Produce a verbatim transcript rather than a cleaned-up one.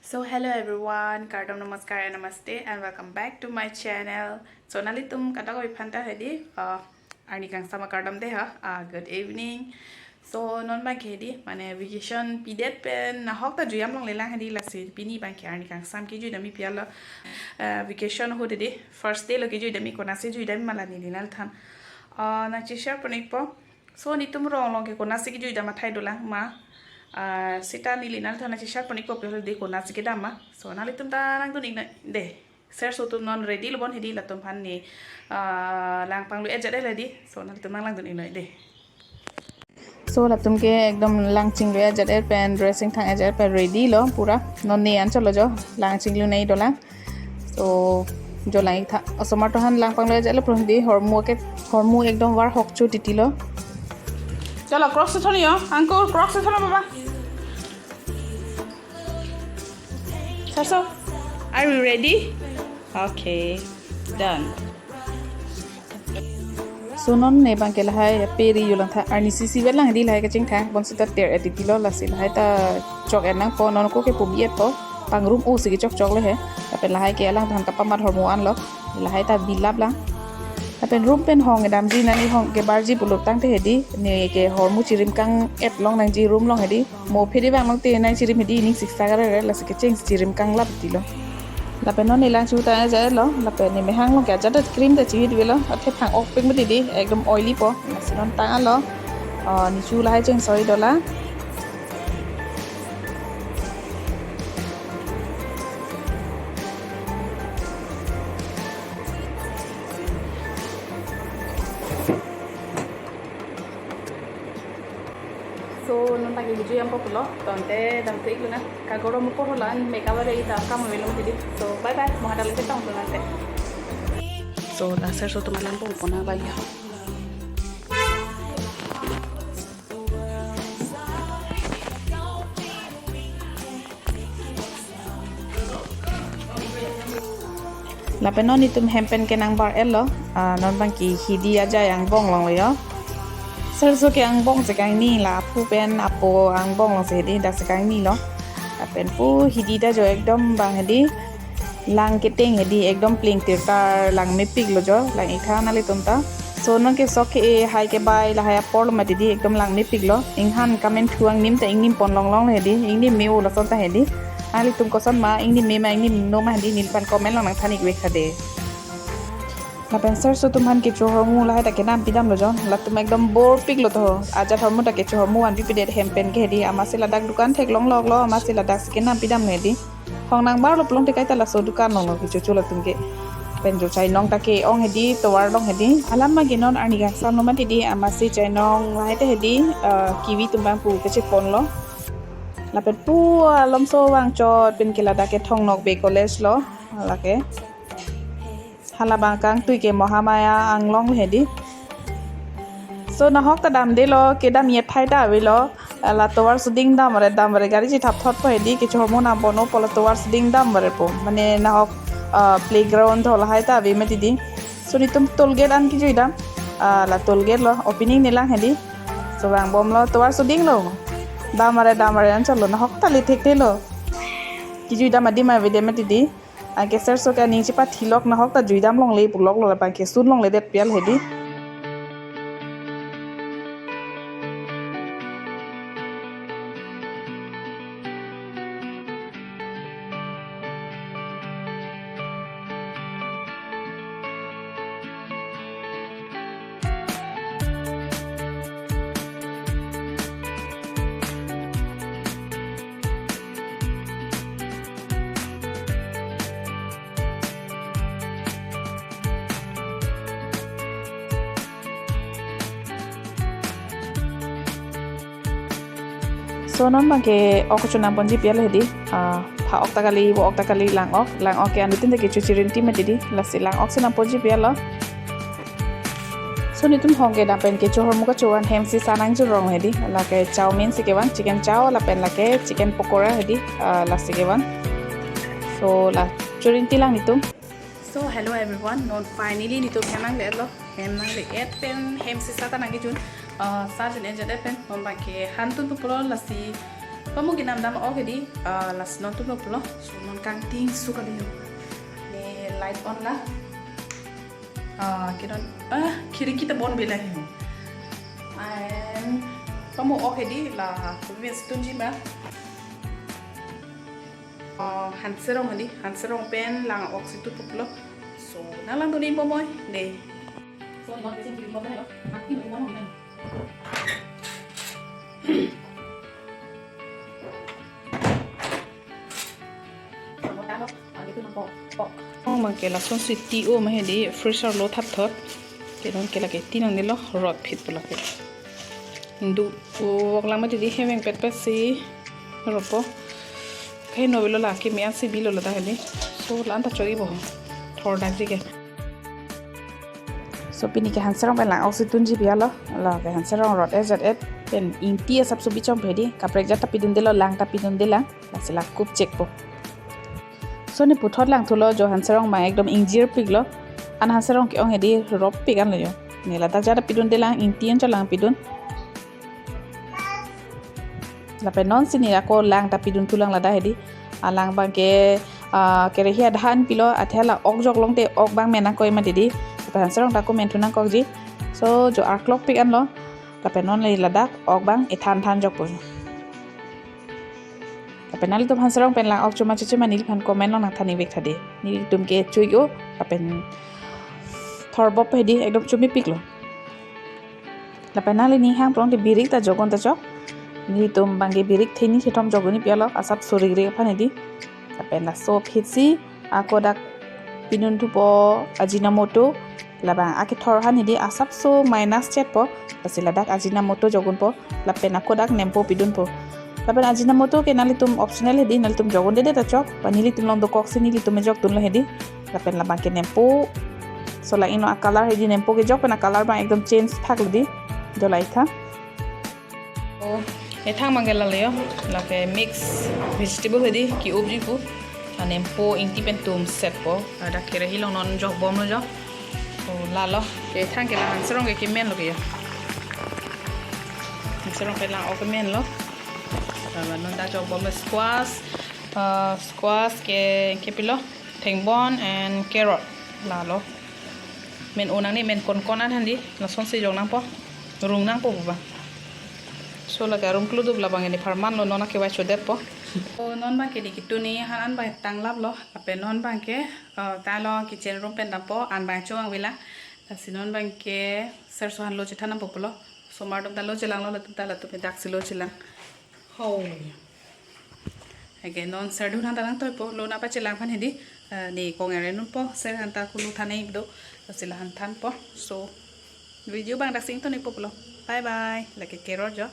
So hello everyone, kardom, namaskar and namaste and welcome back to my channel. So nanglitum kadokave aphanta hedi, uh, arni kangsam akardom dei ha, uh, good evening. So non abangke hedi, mane vacation pidet pen nahok ta jui damlonglelang hedi, lasi pini abangke arni kangsam kejui damji pi alo, uh, vacation ahut hedi, first day lo kejui damji, konatsi jui damji ma la neli nangthan, uh, nangcheshare pon-ikpo. So netum rong along ke konatsi kejui dam athai dolang ma. Ah, seta neli nangthan nangcheshare pon-ikpo pu hedi konatsi kedam ma. So nanglitum ta langdun-iknon dei. Sir so atum non ready lo bon hedi, latum aphan ne, ah, lang panglo ajat hedi. So nanglitum nang langdun-iknon dei. So latum ke ekdom lang chinglo ajat pen, dressing thang ajat pen ready lo pura. Non ne an cholo jo lang chinglonei dolang. So jo lang-ik tha. Osomar atum aphan lang panglo ajat lo pron di, hormu ke, hormu ekdom var hok chu titi lo. Chalo, Crocs si thon-iknon, uncle, Crocs si thon-iknon, baba. Sir so, are you ready? Okay, done. So non ne abangke lahai peri yulang tha, arni isi isi vet lang hedi lahai kachingthang, bonsita ter-et titi lo, lasi lahai ta chok-et nangpo, non ako ke pum-et po, pangrum o si kechok choklo he, lapen lahai ke alangphan kapamat hormu anlo, lahai ta bilap lang. Lapen room pen hong damji, nani hong kebarji pulo tangte hedi, ne ke hormu chirim kang-et longnangji room along hedi, mo phiri vang along te nangchirim hedi, ning siksa karere, lasi kecheng chirim kanglap titi lo. Lapen non ne lang chu tang ajat lo, lapen ne mehang along ke ajat cream ta chihit avelo, athe thang-ok pik mati di, ekdom oily po, lasi non tang-et lo, ah, ne chu lahai chengsoi dolang. So non abangke kejui dampo pulo, tangte damthe-ik lonang. Kagoro mo porho lan makeup are ita kam avelo mati di. So bye bye, mo hadak le chetong lonang te. So la sir so atum alam pon pon abang ya. Lapen non netum hem pen ke nangbar-et lo, ah, non abangke hidi ajai angbong longlo jo. Sir so ke angbong si kangni, la aphu pen apo angbong along si hedi, dak si kangni lo. Lapen pu hidi ta jo ekdom abang hedi, lang keteng hedi, ekdom pleng tirtar lang mepik lo jo, lang-ik tha nanglitum ta. So non ke sok ke-e hai kebai lahai apor lo mati di, ekdom lang mepik lo. Inghan kamen thu angnim ta ingnim pon longlong hedi, ingnim me-o lason ta hedi. Nanglitum koson ma, ingnim me ma ingnim no ma hedi, neliphan comment along nangthan-ik vek tha dei. Lapen sir so atum aphan kecho hormu lahai ta kenam pidamlo jo. Latum ekdom bor pik lo to. Ajat hormu ta kecho hormu vanpi pidet hem pen ke hedi, amatsi ladak dukan theklong lok lo, amatsi ladak si kenam pidamlo hedi. Hong nangbar lo pulote kaita laso dukan along lo kechocho latum ke. Pen jo chainong ta ke-ong hedi, tovar along hedi. Alam abangke non arni kangsam lo mati di, amatsi chainong lahai ta hedi, ah, kiwi atum abang pu kechepon lo. Lapen pu alomso vangchot pen ke ladak ke Thong Nokbe College lo, lake. Hala abang kangtui ke Mahamaya Anglong hedi. So nahok ta damde lo, kedam-et athai ta avelo. La tovar suding dam vare dam vare gari chethap thot po hedi, kecho hormu nang bono po, la tovar suding dam vare po. Mane nahok, ah, playground ho lahai ta ave mati di. So netum toll gate an kejui dam. Ah, la toll gate lo, opening nelang hedi. So vangbom lo, tovar suding lo. Dam vare dam vare an cholo, nahok ta le thekthe lo. Kejui dam adim avedet mati di. Anke sir so ke aning chepathi lok, nahok ta jui damlongle pu lok lo, labang ke sun longledet pial hedi. So non abangke ok chonam ponji pial hedi, ah, pha ok ta kali, vo ok ta kali, lang ok, lang ok ke anuttin ta kecho chirinti mati di, lasi lang ok si nam ponji pial lo. So netum hong kedam pen kecho hormu kachovan hem sisa nangjurong hedi. Lake chowmein si kevan, chicken chow lapen lake chicken pakora hedi, ah, lasi kevan. So la chorinti lang netum. So hello everyone, non finally netum hem nangle-et lo. Hem nangle-et pen hem sisa ta nangkejun. Ah, sa jun-et jun-et pen non abangke han tun pulo lasi Pamo kinam dam ok hedi, ah, lasi non tum lo pulo. So non kangting su kali ho. Ne light on la. Ah, kinon, ah, khiriki ta bon bela hi ho. And pamo ok hedi la, kubi mes tunji ma. Ah, hanserong hedi, hanserong pen lang ok si tu pulo. So, nang lang tu ni bomoi, de. So, non kesin khiriki bomoi lo. Akti bomoi lo. Oh, mangke lason si ti-o ma hedi, freezer lo thap thot. Kedon ke lake ti nang nilo rot phit pulo ke. Hindu, o, wak lang ma hedi heveng pet pet si ropo. Kahe no bilo lake me an si bilo lo ta hedi. So, la-an ta choi bo. Thor dak ji ke. So pini ke hanserong pen lang ok si tunji pi alo, lo ke hanserong rot et jat et pen ingti asap so bichom pe hedi, kaprek jat ta pidunde lo, lang ta pidunde lang, lasi la kup chek po. So ne puthot lang thulo jo hanserong ma ekdom ingjir pik lo, an hanserong ke-ong hedi rop pik an lo jo. Ne ladak jat ta pidunde lang, ingti an cho lang pidun. Lapen non si ne ako lang ta pidun thu lang ladak hedi. Alang bangke, ah, kerehi adhan pilo, athe la ok jok long te ok bang men nangkok ma hedi. Lapen hanserong ta ko men thu nangkok ji. So jo arklok pik an lo. Lapen non le ladak ok bang ethan than jok po. Lapen nanglitum hanserong pen lang ok choma chechema neliphan comment lo nang than ivek tha de. Nelitum ke choi-o lapen thor bop hedi ekdom chumi pik lo. Lapen nangli ning hang prong te birik ta jokdun ta chok. Nelitum bangke birik theni thethom jokdun ni pi alo, asap so rigrik aphan hedi. Lapen laso phit si ako dak pidun thupo Ajinomoto. Labang akethor han hedi asap so minus chet po. Lasi ladak Ajinomoto jokdun po. Lapen ako dak nempo pidun po. Lapen Ajinomoto ke nanglitum optional hedi, nanglitum jokdunde ta chok. Ba nelitum along dokok si nelitum jokdun lo hedi. Lapen labang ke nempo. So la ino a-color hedi nempo kejok pen a-color bang ekdom change thak lo di. Jo la ethan. O, ethang bangke la le yo. Lake mix vegetable hedi ke-op ji pu. Anempo ingti pen tum set po. Ada kerehi along non jok bom lo jo. O, la lo. Ke ethang ke la hanserong ke kemen lo ke yo. Hanserong ke la ok kemen lo. Lapen non dak jok bom lo squash. Ah, squash ke, ke pilo, thengbon and carrot. La lo. Men o nang ni men konkon an hedi, lason si jok nangpo. Rung nangpo ba. So lake arum kludup labang hedi pharman lo non akevai chodet po. O non bangke di kitu ni han an bang tanglap lo. Lapen non bangke, ah, ta lo kitchen room pen dampo, an bang chowang vela. Lasi non bangke serso han lo chethan nangpo pulo. Somar dum ta lo chelang lo, latum ta latum dak si lo chelang. Ho. Again, non ser dun han ta nangtoi po, lo nangpachelang aphan hedi, eh, ne kong ere nunpo, ser han ta kulu than ik do, lasi la han thanpo. So, video bang dak si ington ik po pulo. Bye bye. Lake carrot jo.